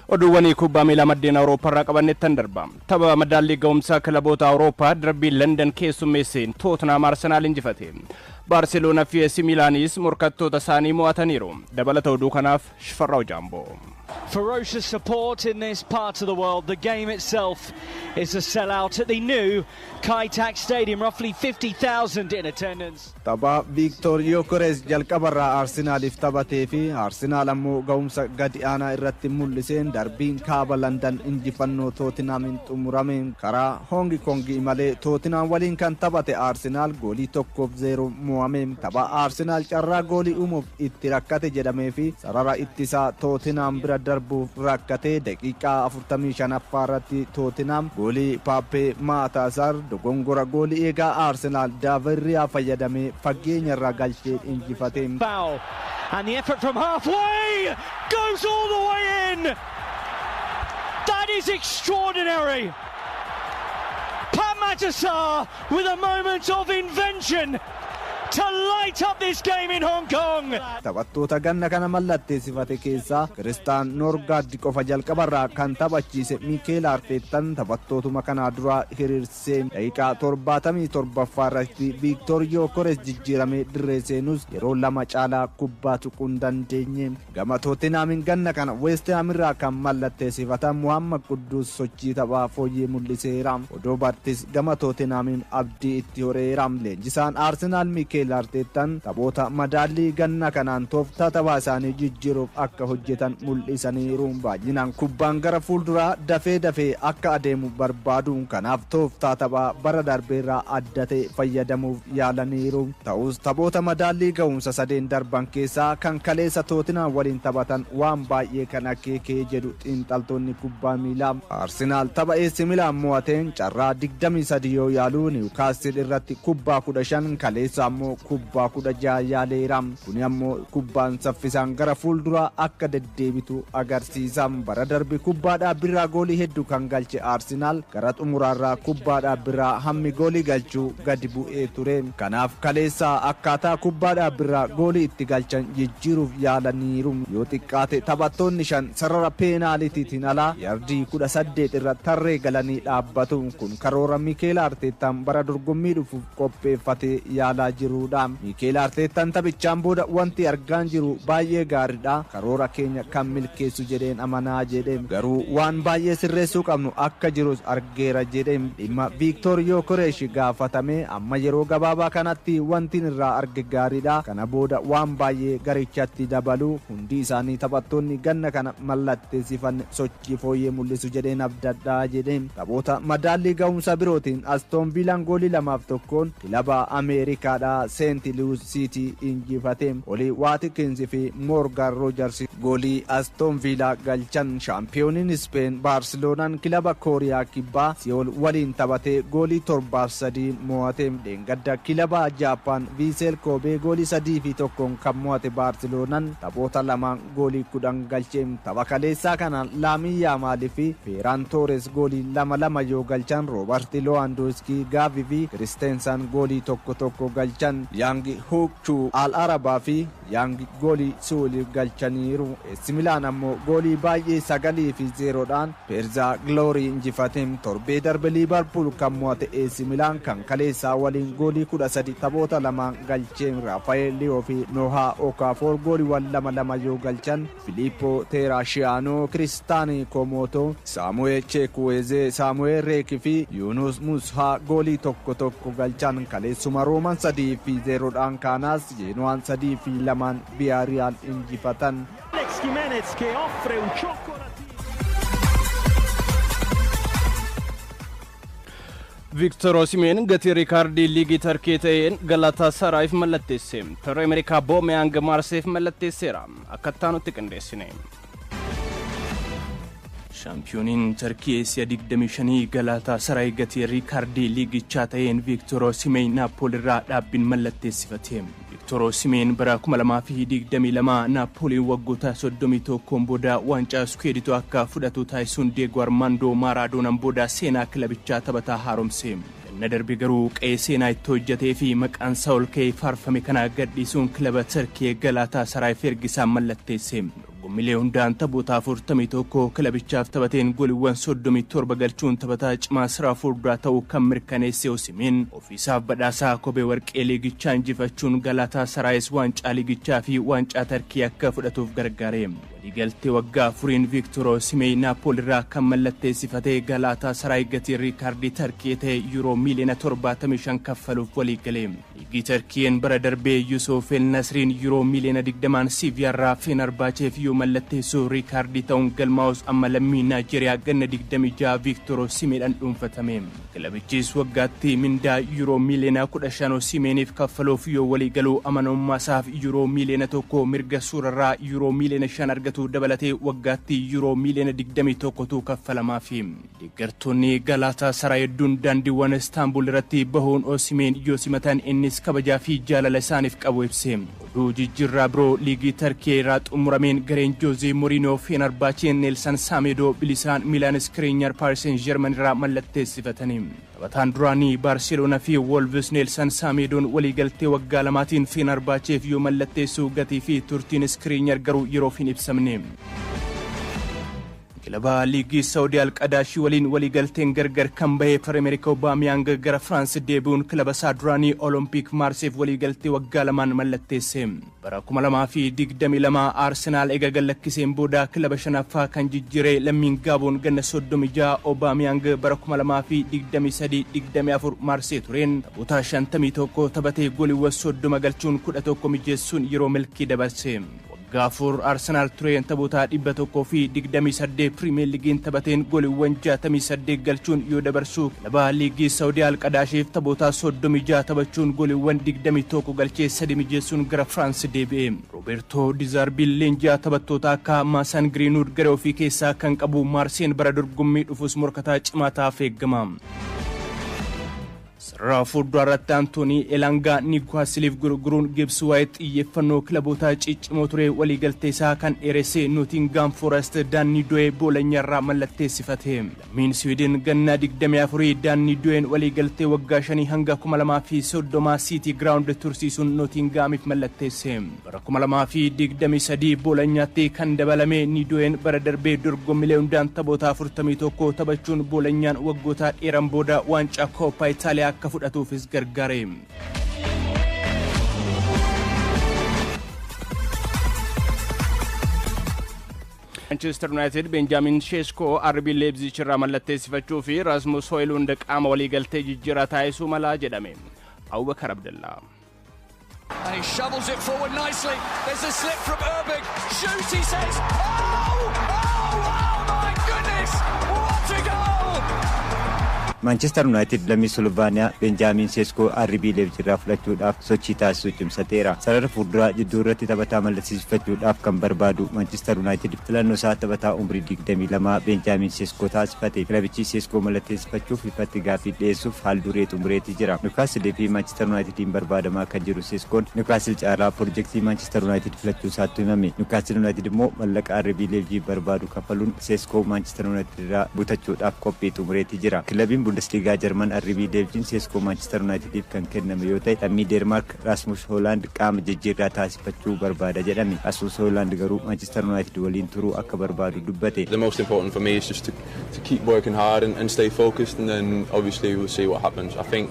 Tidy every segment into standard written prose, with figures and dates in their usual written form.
Oduuwwanii kubbaa miilaa maddeen Awurooppaa irraa qabannettan darba. Tapha madaallii ga'umsaa kilaboota Awurooppaa darbii London keessummeesseen Tootenaam Arsenaal injifate. Baarseloonaa fi AC Milaanis morkattoota isaanii mo'ataniiru. Dabalata oduu kanaaf Shifarraa'u Jaamboo. Ferocious support in this part of the world. The game itself is a sellout at the new Kai Tak Stadium, roughly 50,000 in attendance. Tapha Viiktoor Yookores jalqabarraa Arsenaaliif taphatee fi Arsenaal ammoo ga'umsa gadi aanaa irratti mul'iseen darbiin kaaba Landan injifannoo Tootinaamin xumurame. Karaa Hongi Kongi malee Tootinaan waliin kan taphate Arsenaal goolii 1-0 mo'ame. Tapha Arsenaal carraa goolii uumuuf itti rakkate jedhamee fi sarara ittisaa Tootinaan bira darbuuf rakkate daqiiqaa 45ffaa irratti Tootinam goolii Paappee Maataasaar dogongora goolii eegaa Arsenaal Daavid Riyaa fayyadamee fageenya irraa galchee injifate. Foul. And the effort from halfway goes all the way in. That is extraordinary. Pape Matar Sarr with a moment of invention to light up this game in Hong Kong. Taphattoota ganna kana mallatteessifate keessaa Kiristaan Noorgaard qofa jalqabarraa kan taphachiise Miikeel Arteettan taphattootuma kanaa duraa hiriirsee daqiiqaa 77ffaa irratti Viiktoor Yookores jijjiiramee dirree seenus yeroo lama caalaa kubbaa tuquu hin dandeenye. Gama Tootenaamiin ganna kana West Ham irraa kan mallatteessifatan Muhammad Quddus sochii taphaa fooyyee mul'iseera. Odoo Bartis gama Tootenaamiin abdii itti horeera. Leenjisaan Arsenaal Miikeel Arteettan taphoota madaallii ganna kanaan tooftaa taphaa isaanii jijjiiruuf akka hojjetan mul'isaniiru. Baay'inaan kubbaan gara fuulduraa dafee dafee akka adeemu barbaadu. Kanaaf tooftaa taphaa bara darbeerraa adda ta'e fayyadamuuf yaalaniiru. Ta'us taphoota madaallii ga'umsa sadeen darban keessaa kan kaleessa Tootinaan waliin taphatan waan baay'ee kan akeekee jedhu xiinxaltoonni kubbaa miilaa. Arsenaal tapha AC Milaan mo'ateen carraa 23 yoo yaalu, Niwukaastil irratti kubbaa 15, kaleessa ammoo kubbaa 16 yaaleera. Kuni ammoo kubbaan saffisaan gara fuulduraa akka deddeebitu agarsiisa. Bara darbe kubbaa dhaabbirraa goolii hedduu kan galche Arsenaal gara xumuraarraa kubbaa dhaabbirraa hammi goolii galchuu gadi bu'ee ture. Kanaaf kaleessa akkaataa kubbaa dhaabbirraa goolii itti galchan jijjiiruuf yaalaniiru. Yoo xiqqaate taphattoonni shan sarara peenaalitiitiin alaa yardii 18 irra tarree galanii dhaabbatu. Kun karoora Miikeel Arteettaan bara dorgommii dhufuuf qopheeffatee yaalaa jirudha. Miikeel Arteettaan taphichaan booda wanti argaan jiru baay'ee gaariidha. Karoora keenya kan milkeessu jedheen amanaa jedhe. Garuu waan baay'ee sirreessuu qabnu akka jirus argeera jedhe. Dhimma Viiktoor Yookoreesh gaafatame amma yeroo gabaabaa kanatti wanti irraa arge gaariidha. Kana booda waan baay'ee garichatti dabalu, hundi isaanii taphattoonni ganna kana mallatteessifan sochii fooyyee mul'isu jedheen abdadhaa jedhe. Taphoota madaallii ga'umsa birootiin Astoon Viilaan goolii 2-1 kilaba Ameerikaadhaa Seent Luwis Siitii injifate. Olii Waatikins fi Moorgan Roojers goolii Astoon Viilaa galchan. Shaampiyooniin Ispeen Baarseloonaan kilaba Kooriyaa Kibbaa Siyool waliin taphatee goolii 7-3 mo'ate. Dheengadda kilaba Jaappaan Viiseel Koobee goolii 3-1 kan mo'ate Baarseloonaan taphoota lamaan goolii 10 galche. Tapha kaleessaa kanaan Laamii Yaamaalii fi Feeraan Toores goolii lama lama yoo galchan, Roobarti Loowaandooskii, Gaavii fi Kiristeensan goolii tokko tokko galchan. Yaangi Huukchuu Al Arabaa fi Yaangi goolii Suuliif galchaniiru. AC Milaan ammoo goolii baay'ee 9-0dhaan Peerzaa Gloorii injifate. Torbee darbe Liibarpuul kan mo'ate AC Milaan kan kaleessaa waliin goolii 13 taphoota lamaan galchee. Raafael Liyoo fi Nohaa Okaafoor gooliiwwan lama lama yoo galchan, Filiippoo Teeraashiyaanoo, Kiristaanii Komootoo, Saamu'eel Cheekuweezee, Saamu'eel Reekii fi Yuunus Mushaa goolii tokko tokko galchan. Kaleessuma Rooman 3-0dhaan Kaanaas, Jeenuwaan 3-2n Viyaariyaal injifatan. Alex Jimenez che offre un cioccolatino. Viktor Osimeen gatii riikaardii liigii Tarkii ta'een Galaataa Saraayiif mallatteesse. Pierre Emerick Aubameyang Maarseef mallatteesseera. Akka itti qindeessine. Shaampiyooniin Tarkii si'a 25 Galaataa Saraay gatii riikaardii liigichaa ta'een Viiktor Osimeen Naapool irraa dhaabbiin mallatteessifate. Viiktor Osimeen bara 2022 Naapooliin waggoota 31 booda waancaa Skudeetoo akka fudhatu taasisuun Diego Armaandoo Maaraadoonaan booda seenaa kilabichaa taphataa haaromse. Ganna darbe garuu qe'ee seenaa itti hojjetee fi maqaan isaa ol ka'ee faarfame kana gadhiisuun kilaba Tarkii Galaataa Saraayif ergisaan mallatteesse. Dorgommilee hundaan taphoota 41 kilabichaaf taphateen gooliiwwan 37 galchuun taphataa cimaa siraa fuulduraa ta'uu kan mirkaneesse Osimeen, ofiisaaf badhaasaa kophee warqee liigichaa injifachuun Galaataa Saraayis waancaa liigichaa fi waancaa Tarkii akka fudhatuuf gargaare. Waliigaltee waggaa 4n Viiktor Osimeen Naapool irraa kan mallatteessifatee Galaataa Saraay gatii riikaardii Tarkii ta'e yuuroo miiliyoona 75 kaffaluuf waliigale. Liigii Tarkiyeen bara darbee Yusuf El Nasriin yuuroo miiliyoona 20n Siiviyaarraa Feenarbaacheef yoo mallatteessuu riikaardii ta'uun galmaa'us, amma lammii Naajeeriyaa ganna 26 Viiktor Osimeedhaan dhuunfatame. Kilabichis waggaatti mindaa yuuroo miiliyoona 15 Osimeeniif kaffaluuf yoo waliigaluu, amanamummaa isaaf yuuroo miiliyoona 1, mirga suurarraa yuuroo miiliyoona 5 argatu dabalatee waggaatti yuuroo miiliyoona 21tu kaffalamaafi. Deeggartoonni Galaataa Saraa hedduun daandiiwwan Istaanbul irratti bahuun Osimeen yoo simatan, innis kabajaa fi jaalala isaaniif qabu ibse. Oduu jijjiirraa biroo liigii Tarkii irraa xumurameen, gareen Joozee Moriinoo Feenarbaacheen Neelsan Saameedoo bilisaan Miilaan Iskiriinyar Paaris Seen Jeerman irraa mallatteessifatanii. Taphataan duraanii Baarseloonaa fi Wolves Neelsan Saameedoon waliigaltee waggaa 2tiin Feenarbaacheef yoo mallatteessu, gatii fi turtiin Iskiriinyar garuu yeroof hin ibsamne. Kilaba liigii Saawudii Alqadaashii waliin waliigalteen gargar kan bahe Pireemerik Obaamiyang gara Firaans deebi'uun kilaba isaa duraanii Oloompiik Maarseef waliigaltee waggaa 2n mallatteesse. Bara 2022 Aarsenaal eega gallakkiseen booda kilaba shanaffaa kan jijjiire lammiin Gaaboon ganna 36 Obaamiyang bara 2023-24 Maarsee tureen taphoota 51 taphatee gooliiwwan 30 galchuun 11 mijeessuun yeroo milkii dabarse. Waggaa 4 Arsenaal tureen taphoota 128 Pirimeer Liigiin taphateen gooliiwwan 68 galchuun yoo dabarsu, kilaba liigii Saawudii Alqadaashiif taphoota 36 taphachuun gooliiwwan 21 galchee 3 mijeessuun gara Firaans deebi'e. Roobertoo Dizaarbiin leenji'aa taphattoota akka Maasan Giriinuud gara ofii keessaa kan qabu Maarseen bara dorgommii dhufus morkataa cimaa ta'aaf eegama. Sarara fuulduraa irratti Antoonii Elangaa Niwukaasiliif gurguruun Gibsi waa'ee xiyyeeffannoo kilaboota ciccimoo ture. Waliigaltee isaa kan dheeresse Nootingaam Forest Daannii Do'ee Boolanyarraa mallatteessifate. Lammiin Siwiidin ganna 24 Daannii Do'een waliigaltee waggaa 5 hanga 2030 Siitii Giraawundi tursiisuun Nootingaamiif mallatteesse. Bara 2023 Boolanyaatti kan dabalame Nido'een bara darbee dorgommilee hundaan taphoota 41 taphachuun Boolanyaan waggoota dheeran booda waancaa Kooppaa Itaaliyaa akka fudhatuufis gargaare. Manchester United Benjamin Shesko RB Leipzig irraa mallatteessifachuu fi Rasmus Højlund qaama waliigaltee jijjiirraa taasisuu malaa jedhame. Abubakar Abdallaa. And he shovels it forward nicely. There's a slip from Urbig. Shoot, he says. Oh! Oh! Oh my goodness! What a goal! Maanchestar Yuunaayitid lammii Slovaaniyaa Benjaamiin Seeskoo RB Leipzig irraa fudhachuudhaaf sochii taasisuu cimsateera. Sarara fuulduraa jidduu irratti taphataa mallattisiifachuudhaaf kan barbaadu Maanchestar Yuunaayitid filannoo isaa taphataa umrii 22 Benjaamiin Seeskoo taasifate. Kilabichi Seeskoo mallatteessifachuuf ifatti gaaffii dhiyeessuuf haal duree xumureetii jira. Niwukaasilii fi Maanchestar Yuunaayitidiin barbaadamaa kan jiru Seeskoon Niwukaasil caalaa pirojektii Maanchestar Yuunaayitid filachuu isaatti himame. Niwukaasil Yuunaayitid immoo mallaqa RB Leipzig barbaadu kaffaluun Seeskoo Maanchestar Yuunaayitid irraa butachuudhaaf qophii xumureetii jira. Kilabiin Bundesliigaa Jarman RB Leipzig Seeskoo Maanchestar Yuunaayitidiif kan kenname yoo ta'e, lammii Deenmaark Rasmus Hoolaand qaama jijjiirraa taasifachuu barbaada jedhame. Rasmus Hoolaand garuu Maanchestar Yuunaayitid waliin turuu akka barbaadu dubbate. The most important for me is just to keep working hard and stay focused, and then obviously we'll see what happens. I think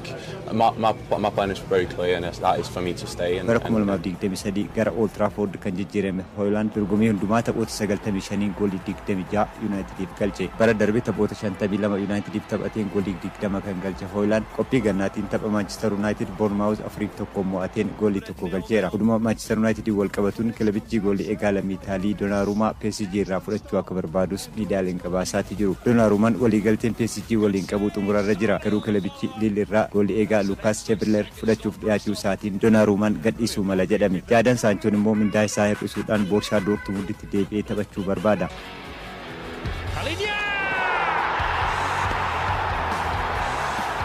my plan is very clear, and that is for me to stay. Bara 2023 gara Old Trafford kan jijjiirame Hoolaand dorgommii hundumaa taphoota 95 goolii 26 Yuunaayitidiif galche. Bara darbe taphoota 52 Yuunaayitidiif taphateen goolii 20 kan galche Hoolaand qophii gannaatiin tapha Maanchestar Yuunaayitid Boormaawuz 4-1 mo'ateen goolii 1 galcheera. Oduma Maanchestar Yuunaayitidii wal qabatuun, kilabichi goolii eegaa lammii Itaalii Donnarummaa PSG irraa fudhachuu akka barbaadus miidiyaaleen gabaasaati jiru. Donnarummaan waliigalteen PSG waliin qabu xumurarra jira. Garuu kilabichi Liil irraa goolii eegaa Lukaas Chevalier fudhachuuf dhiyaachuu isaatiin Donnarummaan gadhiisuu mala jedhame. Jaadan Saanchoon immoo mindaa isaa hir'isuudhaan Borshaa Doortmunditti deebi'ee taphachuu barbaada. Palhinha!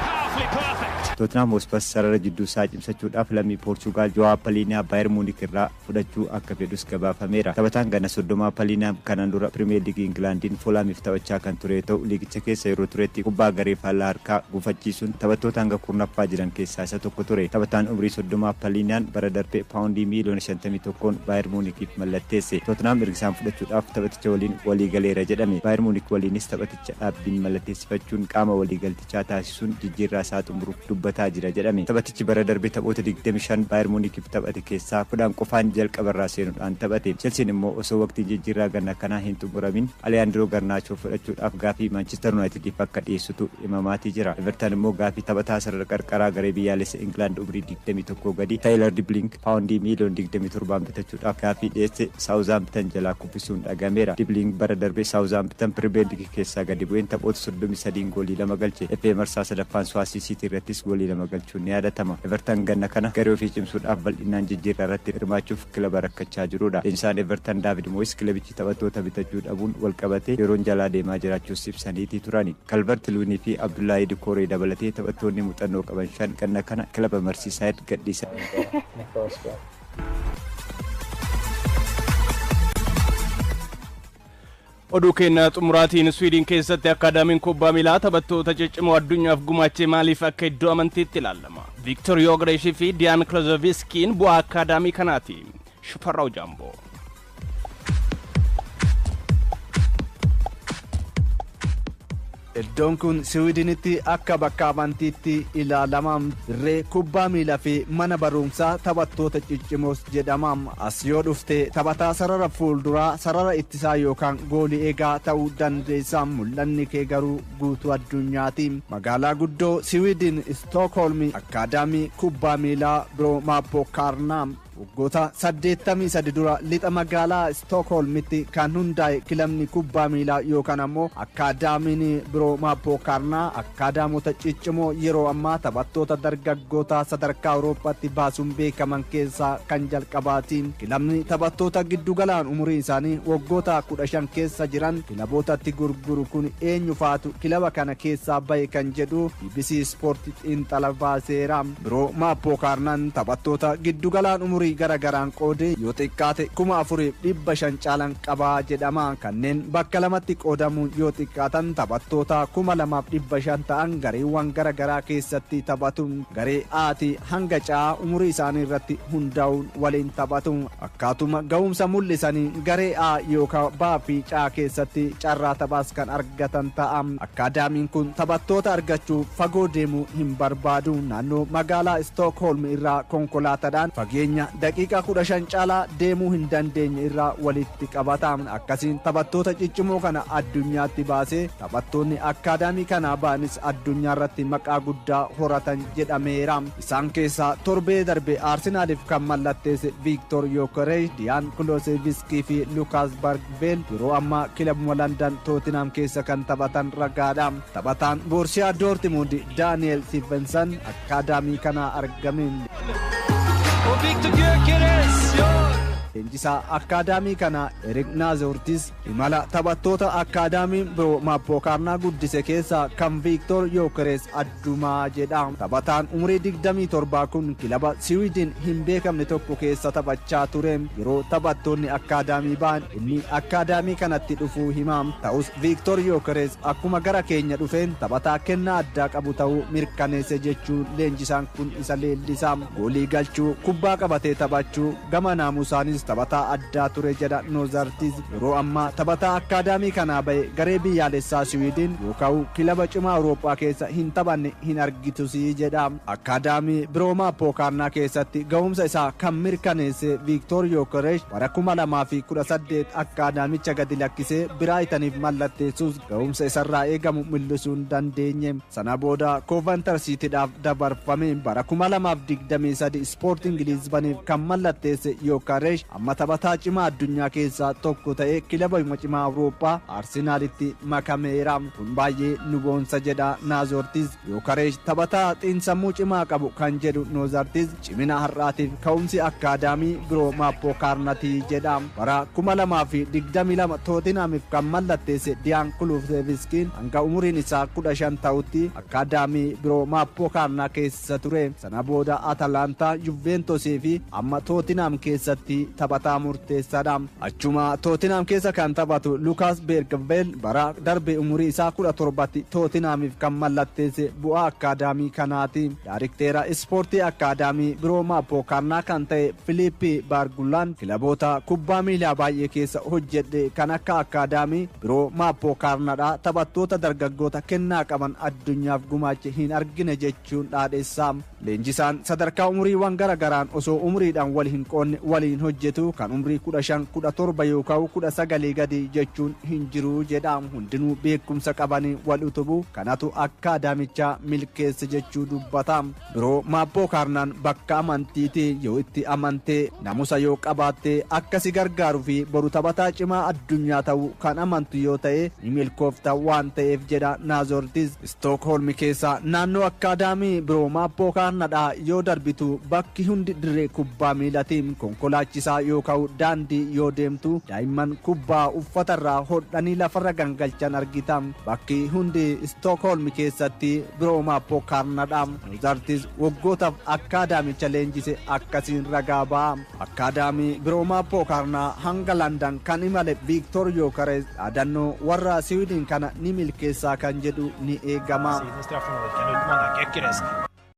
Powerfully perfect. Tottenham Hotspur sarara jidduu isaa cimsachuudhaaf lammii Poorchugaal Jo'aa Paliinaa Baayern Muunik irraa fudhachuu akka fedhus gabaafameera. Taphataan ganna 30 Paliinaa kanaan dura Pirimeer Liigii Ingilaandiin Fuulaamiif taphachaa kan ture yoo ta'u, liigicha keessa yeroo turetti kubbaa garee faallaa harkaa gufachiisuun taphattoota hanga 10ffaa jiran keessaa isa tokko ture. Taphataan umrii 30 Paliinaan bara darbe paawundii miiliyoona 51 Baayern Muunikiif mallatteesse. Tottenham ergisaan fudhachuudhaaf taphaticha waliin walii galeera jedhame. Baayern Muunik waliinis taphaticha dhaabbiin mallatteessifachuun qaama waliigaltichaa taasisuun jijjiirraa isaa xumuruuf dubbataa jira jedhame. Taphatichi bara darbe taphoota 25 Baayern Muunikiif taphate keessaa 10 qofaan jalqabarraa seenuudhaan taphate. Chelsiin immoo osoo waqtiin jijjiirraa ganna kanaa hin xumuramin Alejandro Garnaachoo fudhachuudhaaf gaafii Manchester Unitediif akka dhiyeessutu himamaatii jira. Everton immoo gaafii taphataa sarara qarqaraa garee biyyaalessa Ingilaand umrii 21 gadi Taayilar Diblink paawundii miiliyoona 27 bitachuudhaaf gaafii dhiyeesse Saawuzaampitan jalaa kuffisuun dhagameera. Diblink bara darbe Saawuzaampitan Pirimeer Liigii keessaa gadi bu'een taphoota 33 goolii 2 galche. FA marsaa sadaffaan Swaasii Siitii irrattis goolii 2 galchuun ni yaadatama. Everton ganna kana garee ofii cimsuudhaaf bal'inaan jijjiirraa irratti hirmaachuuf kilaba rakkachaa jirudha. Leenjisaan Everton Daavid Moyes kilabichi taphattoota bitachuu dhabuun wal qabatee yeroon jalaa deemaa jiraachuus ibsaniitii turani. Kalvert Luunii fi Abdullahi Dikooree dabalatee taphattoonni muuxannoo qaban 5 ganna kana kilaba Merseyside gadhiisan. Oduu keenya xumuraatiin Swiidin keessatti akkaadaamiin kubbaa miilaa taphattoota ciccimoo addunyaaf gumaachee maaliif akka iddoo amantiitti ilaalama? Viiktor Yoogreeshii fi Diyaan Klozoviskiin bu'aa akkaadaamii kanaati. Shifarraw Jaamboo. Iddoon kun Siwiidinitti akka bakka amantiitti ilaalama. Dirree kubbaa miilaa fi mana barumsaa taphattoota ciccimoos jedhama. As yoo dhufte taphataa sarara fuulduraa, sarara ittisaa yookaan goolii eegaa ta'uu dandeessa. Mul'anni kee garuu guutuu addunyaati. Magaalaa guddoo Siwiidin Stookholm akkaadaamii kubbaa miilaa Biroomaapookaarnaa waggoota 83 dura lixa magaalaa Stookholmitti kan hundaa'e kilabni kubbaa miilaa yookaan ammoo akkaadaamiin Biroomaapookaarnaa akkaadaamota ciccimoo yeroo ammaa taphattoota dargaggoota sadarkaa Awurooppaatti baasuun beekaman keessaa kan jalqabaati. Kilabni taphattoota giddugalaan umurii isaanii waggoota 15 keessa jiran kilabootatti gurguru kun eenyu faatu kilaba kana keessaa bahe kan jedhu BBC Sport xiinxala baaseera. Biroomaapookaarnaan taphattoota giddugalaan umurii garagaraan qoodee yoo xiqqaate 4,500 caalan qabaa jedhama. Kanneen bakka lamatti qoodamuun yoo xiqqaatan taphattoota 2,500 ta'an gareewwan garagaraa keessatti taphatu. Garee A'ti hanga C'aa umurii isaanii irratti hundaa'uun waliin taphatu. Akkaatuma ga'umsa mul'isanii garee A yookaan B fi C keessatti carraa taphaas kan argatan ta'a. Akkaadaamiin kun taphattoota argachuu fagoo deemuu hin barbaadu. Naannoo magaalaa Stookholm irraa konkolaataadhaan fageenya daqiiqaa 15 caalaa deemuu hin dandeenye irraa walitti qabata. Akkasiin taphattoota ciccimoo kana addunyaatti baasee taphattoonni akkaadaamii kanaa ba'anis addunyaa irratti maqaa guddaa horatan jedhameera. Isaan keessaa torbee darbe Arsenaaliif kan mallatteesse Viiktor Yokeresh, Diyaan Kuloseviskii fi Lukaas Bargveel yeroo ammaa kilabuma Landan Tootinam keessa kan taphatan ragaadha. Taphataan Boorsiyaa Doortimund Daani'el Sivensan akkaadaamii kanaa argame. Victor Gyökeres gör Leenjisaa akkaadaamii kana Erik Naazortis imala taphattoota akkaadaamii Biroomaapookaarnaa guddise keessaa kan Viiktor Yookeres addumaa jedha. Taphataan umurii 27 kun kilaba Siwiidin hin beekamne tokko keessa taphachaa ture. Yeroo taphattoonni akkaadaamii ba'an inni akkaadaamii kanatti dhufuu hima. Ta'us Viiktor Yookeres akkuma gara keenya dhufeen taphataa kennaa addaa qabu ta'uu mirkaneesse jechuun leenjisaan kun isa leellisa. Goolii galchuu, kubbaa qabatee taphachuu, gama naamusaanis taphataa addaa ture jedha Noozartis. Yeroo ammaa taphataa akkaadaamii kanaa ba'e garee biyyaalessaa Siwiidin yookaan kilaba cimaa Awurooppaa keessa hin taphanne hin argitusii jedha. Akkaadaamii Biroomaapookaarnaa keessatti ga'umsa isaa kan mirkaneesse Viiktor Yookeresh bara 2018 akkaadaamicha gadi lakkisee Biraayitaniif mallatteessuus ga'umsa isarraa eegamu mul'isuu hin dandeenye. Sana booda Koovantar Siitiidhaaf dabarfame. Bara 2023 Ispoorting Liizbaniif kan mallatteesse Yookeresh Amma taphataa cimaa addunyaa keessaa tokko ta'ee kilaba cimaa Awurooppaa Arsenaalitti makameera. Kun baay'ee nu boonsa jedha Naazortis. Yookareesh taphataa xiinsammuu cimaa qabu kan jedhu Noozartis, cimina har'aatiif ka'umsi akkaadaamii Biroo Maappoo Kaarnatii jedha. Bara 2022 Tootinamiif kan mallatteesse Diyaan Kuluseviskiin hanga umuriin isaa 15 ta'utti akkaadaamii Biroo Maappoo Kaarnaa keessa ture. Sana booda Atalantaa, Juventusii fi amma Tootinam keessatti taphataa murteessaadha. Achuma Tootinam keessa kan taphatu Lukaas Bergveel bara darbe umurii isaa 17tti Tootinamiif kan mallatteesse bu'aa akkaadaamii kanaati. Daarikteera ispoortii akkaadaamii Biroo Maappoo Kaarnaa kan ta'e Filiippi Baargullaan, kilaboota kubbaa miilaa baay'ee keessa hojjedhe, kan akka akkaadaamii Biroo Maappoo Kaarnaadha taphattoota dargaggoota kennaa qaban addunyaaf gumaache hin argine jechuun dhaadheessa. Leenjisaan sadarkaa umuriiwwan gara garaan osoo umuriidhaan wal hin qoonne waliin hojjetu, kan umrii 15, 17 yookaan 19 gadi jechuun hin jiru jedha. Hundinuu beekumsa qabanii wal utubu, kanatu akkaadaamichaa milkeesse jechuu dubbata. Biroo Maappoo Kaarnaan bakka amantiiti. Yoo itti amantee, namusa yoo qabaatte, akkasi gargaaruu fi boru taphataa cimaa addunyaa ta'uu kan amantu yoo ta'e, ni milkoofta waan ta'eef jedha Naazortis. Stookholm keessa naannoo akkaadaamii Biroo Maappoo Kaarnadhaa yoo darbitu bakki hundi dirree kubbaa miilatiin. Konkolaachisaa yookaan daandii yoo deemtu daa'imman kubbaa uffatarraa hodhanii lafarra gangalchan argita. Bakki hundi Stookholm keessatti Biroo Maappoo Kaarnadha. Naazortis waggootaaf akkaadaamicha leenjise akkasiin ragaa ba'a. Akkaadaamii Biroo Maappoo Kaarnaa hanga Landan kan imale Viiktor Yookarees dhaadannoo warra Siwiidin kana ni milkeessaa kan jedhu ni eegama. Siden straffeområdet kan utmana Gyökeres.